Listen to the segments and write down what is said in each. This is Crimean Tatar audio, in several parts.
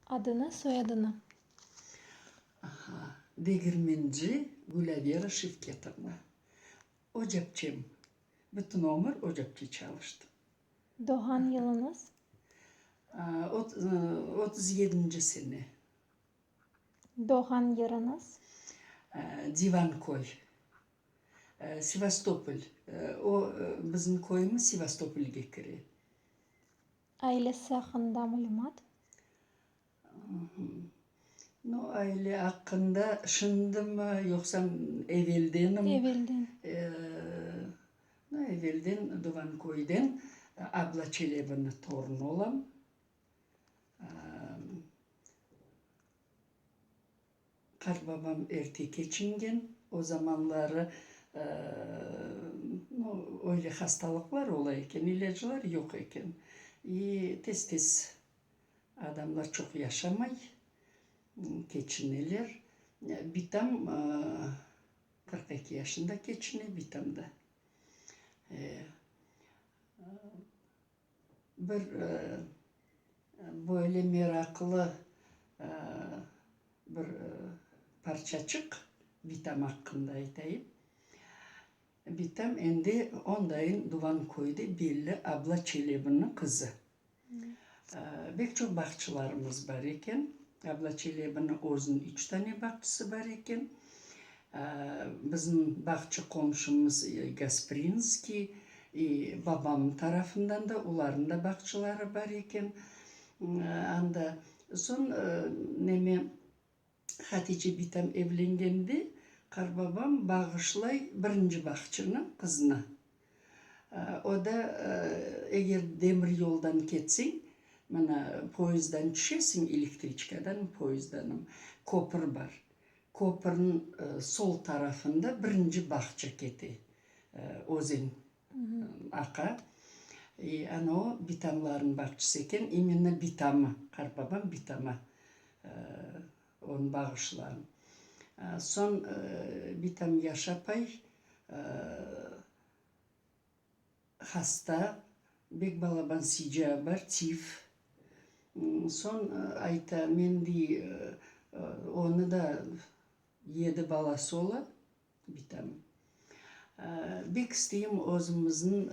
Adını, soyadını. Aha, Degirmenci Gülâvera Şevketovna. Ocapçem. Bütün ömür ocapçe çalıştım. Doğğan yılıñız? 37-nci sene. Doğğan yeriñiz? Divanköy. Sevastopol. O, bizim köyümiz Sevastopolge kire. Ailesi aqqında malümat. No, aile aqqında şindimi, yoqsa eveldenmi? Evelden. No, evelden Duvanköyden Abla Çelebiniñ torunı olam. Qartbabam erte keçingen, o zamanları, no, öyle hastalıqlar ola eken, ilâclar yoq eken. I tez-tez adamlar çoq yaşamay, keçineler. Bitam 42 yaşında keçine, bitam da. Bir böyle meraqlı bir parçaçıq bitam aqqında aytayım. Bitam endi ondayın Duvanköyde belli Abla Çelebiniñ qızı. Bek çoq bağçılarımız bar eken. Abla Çelebiniñ özüniñ üç tane bağçısı bar eken. Bizim bağçı qomşumız Gasprinskiy, babamnıñ tarafından da olarnıñ da bağçıları bar eken. Anda soñ neme Hatice bitam evlengende qarbabam bağışlay birinci bağçını qızına. O da eger demir yoldan ketseñ, mına poyezddan tüşesiñ, elektriçkadan, poyezddanım, köpür bar. Köpürniñ sol tarafında birinci bağça kete, özen aqa. I ana o bitamlarnıñ bağçası eken, imenno bitamı, qartbabam bitama onı bağışlağan. Soñ bitam yaşapay, Hasta, bek balaban sica bar, tif. Soñ ayta, men dey, onı da yedi balası ola, bitam. Bek isteyim özümizniñ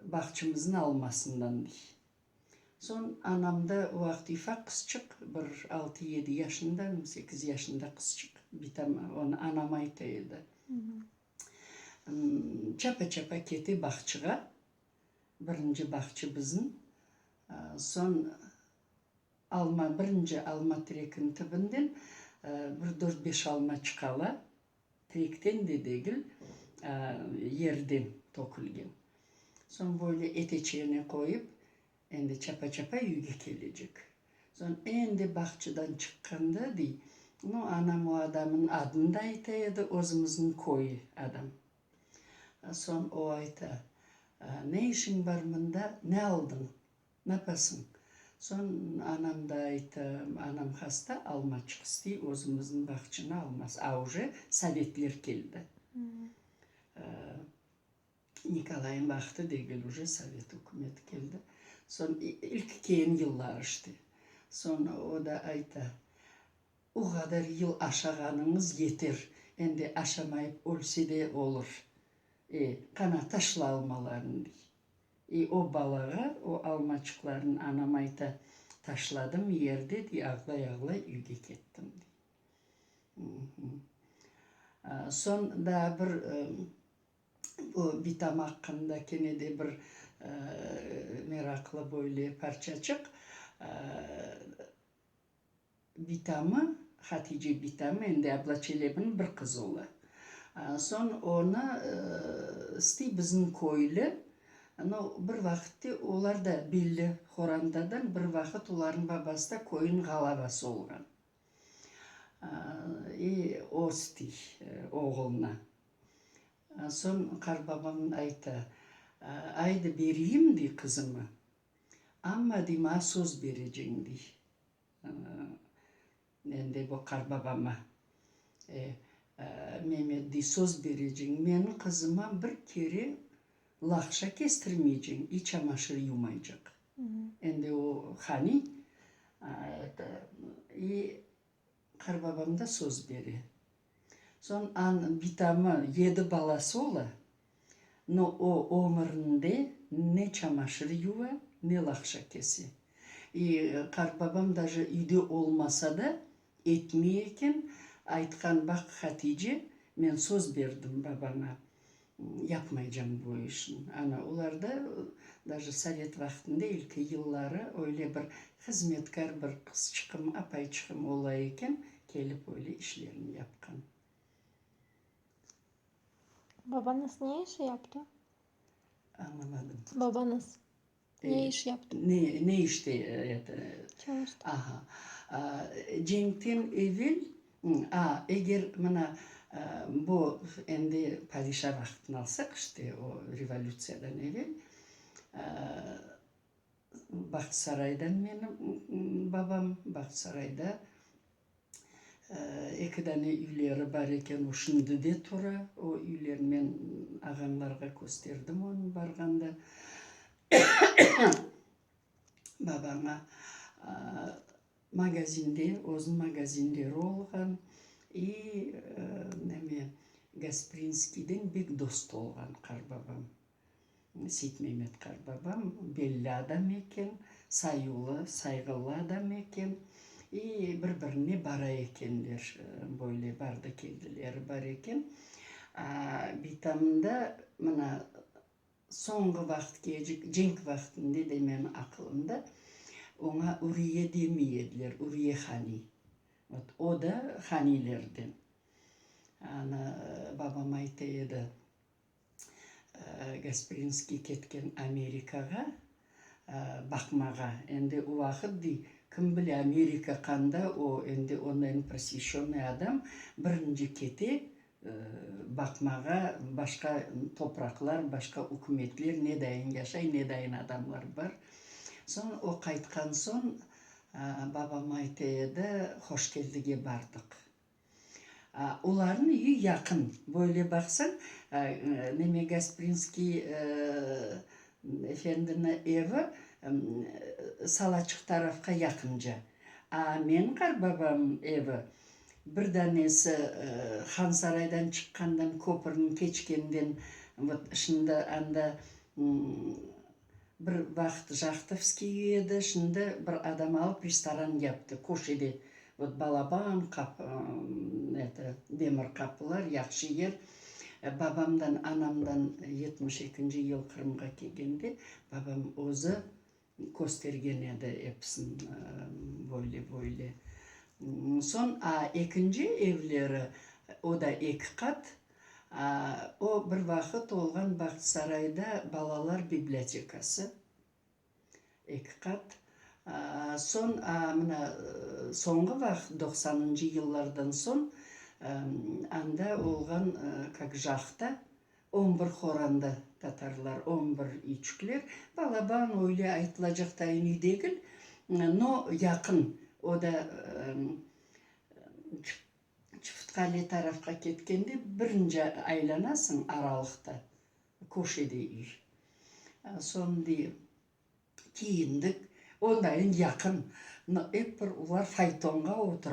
bağçamıznıñ almasından, dey. Soñ anam da o vaqıt ufaq qızçıq, bir altı-yedi yaşında, sekiz yaşında qızçıq, bitam, onı anam ayta edi. Çapa-çapa kete bağçığa, birinci bağçı bizim, soñ alma, birinci alma terekiniñ tibinden bir dört-beş alma çıqala, terekten de degil, yerden tökülgen. Soñ böyle eteçeğine qoyıp, Endi çapa-çapa üyge kelecek. Soñ endi bağçadan çıqqanda, dey, nu, anam o adamnıñ adını da ayta edi, özümizniñ köy adam. Soñ o ayta, Ne işiñ bar mında, ne aldıñ, napasıñ? Soñ anam da ayta, anam hasta, almaçıq istey, özümizniñ bağçanı almaz. A uje sovetler keldi. Nikolay'ın vaqtı degil, uje sovet ükümeti keldi. Soñ ilk keyin yıllar işte. Soñ o da ayta, O qadar yıl aşağanıñız yeter, endi aşamayıp ölse de olur. E, qana, taşla almalarnı, dey. E, o balağa o almaçıqlarnı anam ayta, taşladım yerde, dey, ağlay-ağlay üyge kettim, dey. Soñ daa bir bu bitam aqqında kene de bir meraqlı böyle parçaçıq. Bitamı, Hatice bitamı, endi Abla Çelebiniñ bir qızı ola. Soñ onı istey bizim köylü, no, bir vaqıtte olar da belli horantadan, bir vaqıt olarnıñ babası da köyniñ ğalabası olğan. İ o istey oğluna. Soñ qartbabam ayta, Aydı bereyim, dey, qızımı, amma, dey, maña söz bereceñ, dey. Endi bu qartbabama. E, Memet, dey, söz bereceñ, menim qızıma bir kere laqşa kestirmeyceñ i çamaşır yumaycaq. Endi o haniy. Это, i qarbabam da söz bere. Soñ an bitamı yedi balası ola, no o ömürinde ne çamaşır yuva, ne laqşa kese. I qartbabam daje üyde olmasa da, etmey eken, aytqan, Baq, Hatice, men söz berdim babaña, yapmaycam bu işni. Ana, olarda daje sovet vaqtında ilki yılları öyle bir hızmetkâr bir qızçıqım, apayçıqım ola eken, kelip öyle işlerini yapqan. Babañız ne işi yaptı? Añlamadım. Babañız ne iş yaptı? Ne, ne işte eto? Çalıştı. Aha. Cenkten evel, a, eger mına bu endi padişa vaqtını alsaq, işte o revolütsiyadan evel, Bağçasaraydan menim babam, Bağçasarayda Eki dane üyleri bar eken, o şimdi de tura, o üyler, men ağañlarğa kösterdim onı barğanda, babaña. Magazinde, özüniñ magazinleri olğan, i neme, Gasprinskiyden bek dost olğan qarbabam. Seytmemet qartbabam belli adam eken, sayulı, sayğılı adam eken. I bir-birine bara ekenler, böyle bardı-keldileri bar eken. A, bitamda mına soñğı vaqıt kelcek, cenk vaqtında de menim aqılımda, oña Uriye demey ediler, Uriye haniy. Vot, o da haniylerden. Anı babam ayta edi. Gasprinskiy ketken Amerikağa baqmağa. Endi o vaqıt, dey, kim bile Amerika qanda, o endi ondan prosveşçennıy adam birinci kete baqmağa, başqa topraqlar, başqa ükümetler ne dayın yaşay, ne dayın adamlar bar. Soñ o qaytqan soñ babam ayta edi, Hoşkeldige bardıq. Olarnıñ üyü yaqın. Böyle baqsañ, neme Gasprinskiy efendiniñ evi Salaçıq tarafqa yaqınca. A menim qartbabamnıñ evi bir danesi Hansaraydan çıqqandan, köpürni keçkenden, vot, şimdi anda Bir vaqıt Jahtovskiy üy edi, şimdi bir adam alıp restoran yaptı, köşede. Vot balaban qapı, eto, demir qapılar, yahşı yer. Babamdan, anamdan 72-nci yıl Qırımğa kelgende, babam özü köstergen edi episini, böyle, böyle. Soñ, a ekinci evleri, o da eki qat, O, bir vaqıt olğan Bağçasarayda balalar bibliotekası, eki qat. Soñ, mına, soñğı vaqıt, doqsanıncı yıllardan soñ, anda olğan, kak jahta, on bir horanda tatarlar, on bir üyçükler. Balaban, öyle aytılacaq tayın üy degil, no, yaqın, o da Çufutqale tarafqa ketkende birinci aylanasıñ aralıqta, köşede üy. Soñ dey, kiyindik, ondayın yaqın, no, ep bir olar faytonğa oturıp.